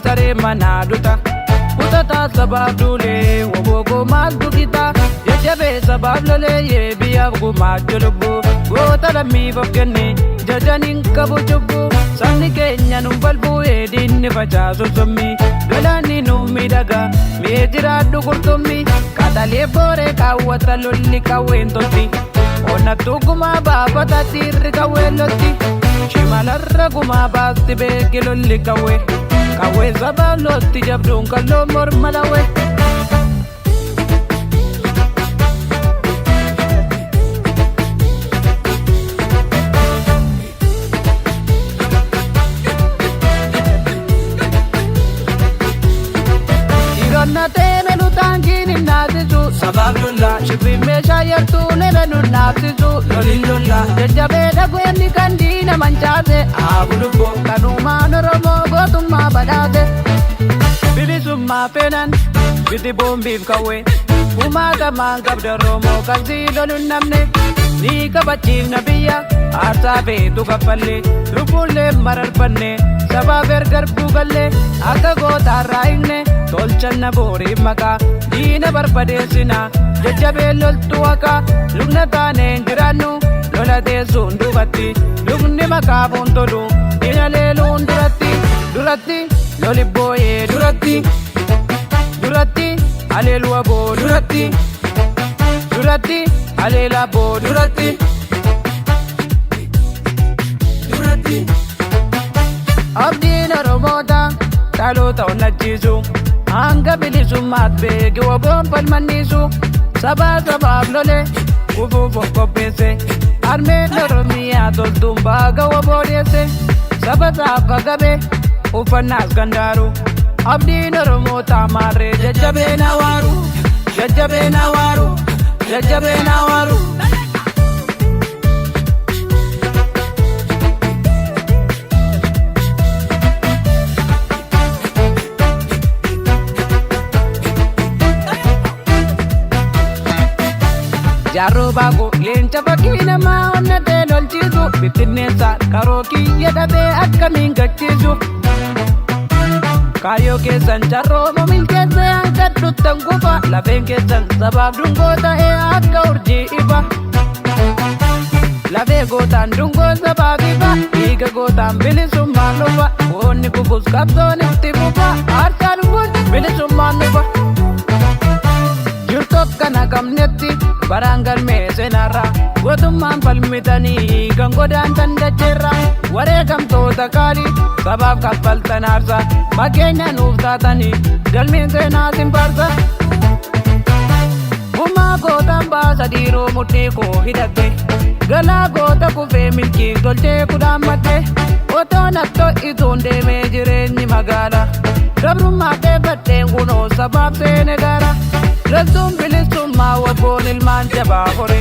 Saree manaa duta. Kutataa sabaaf duulee wobookoo maaltu kita? Jajjabee sabaaf loleeyyee biyyaaf gumaacha lubbuu. Goota lammiif of kenne jajaniin qabu cubbuu. Sabni keenya nu balbuu diinni facaasu summii. Galaanni nu miidhaga mee jiraadhu qurxummii. Qaxalee booree kaawwata lolli qawween tolti. Onnattuu gumaa baafata dhiirri qawween lolti. Shimalarra gumaa baasti beeki lolli qawwee. Qawwee sabaa lotti jabduun kalloo morma lawwee. Dhiironna teene lutaankiin hin naasisu sabaaf lolla. Shibbiin meeshaa yartuu lola nu naafsisu lolin lolla. Jajjabee dhageenni kan diina mancaase haa bulubboo kanumaan Oromoo gootummaa badhaase. Bilisummaa feenan biti boombiif qawwee. Kumaatamaan qabda Oromoo kan sii loluun namne. Ni kabachiifna biyya aarsaa feetu kaffallee. Lubbuullee mararfanne sabaaf erga gallee akka gootaarraa hiikne tolchanna boorii maqaa diina barbadeessina jajjabee loltuu haqaa lubna taaneen jiraannu lola teessuun duubatti lubni maqaa tolu diina leeluun duratti duratti loli booyee duratti duratti haleelu aboo duratti duratti haleela aboo duratti. Duratti. Abdiin Oromoota dhaloota onnachiisu hanga bilisummaat beeki woboon falmanniisu sabaa sabaaf lole kufuuf of qopheesse harmeen Oromiyaa toltuun baaga woboo deesse saba saaf agabe uffannaas kan daaru abdiin Oromoota maarree jajjabeen hawaaru jajjabeen hawaaru jajjabeen hawaaru. Jaarroo baakoo leenca fakkii namaa onnatee lolchiisu bittinneessa karoo kiyya dhabee akkamiin gachiisu. Kaayyoo keessan carrooma milkeessee hanqadhuttan kufa lafeen keessan sabaaf dungoo ta'ee akka urjii ifa. Lafee gootaan dungoo sabaaf ifa dhiiga gootaan bilisummaan dhufa goonni kufus qabsoon itti fufa aarsaan lubbuun bilisummaan dhufa. Jirtu akkana qabnetti baraan galmee seenarra gootummaan falmitanii kan godaantan dacheerra wareegamtoota qaalii sabaaf kaffaltan aarsa fakkeenya nuuf taatanii galmeen seenaa sin faarsa. Gumaa gootaan baasa dhiiroo mudhii koo hidhatte galaa goota kufee milkii tolchee kudhaan madde otoo nattoo ituun deemee jireenyi magaala gabrummaa teeffadheen kunoo sabaaf seene gaara. Loltuun bilisummaa wabboon ilmaan jabaa hore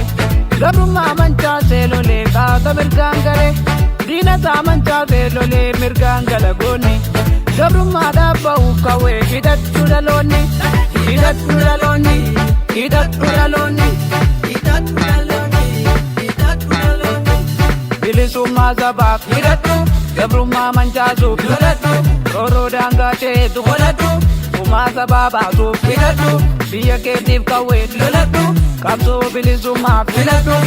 gabrummaa mancaasee lolee kaata mirgaan gale diina isaa mancaasee lolee mirgaan galagoonni gabrummaa dhaabba'uuf qawwee hidhadhu dhaloonni hidhadhu dhaloonni hidhadhu dhaloonni. Hidhadhu dhaloonni. Hidhadhu dhaloonni. Bilisummaa sabaaf hidhadhu gabrummaa mancaasuuf loladhu rooroo daangaa ceetu godhadhu gumaa sabaa baasuuf hidhadhu biyya keetiif qawwee loladhu qabsoo bilisummaaf filadhu.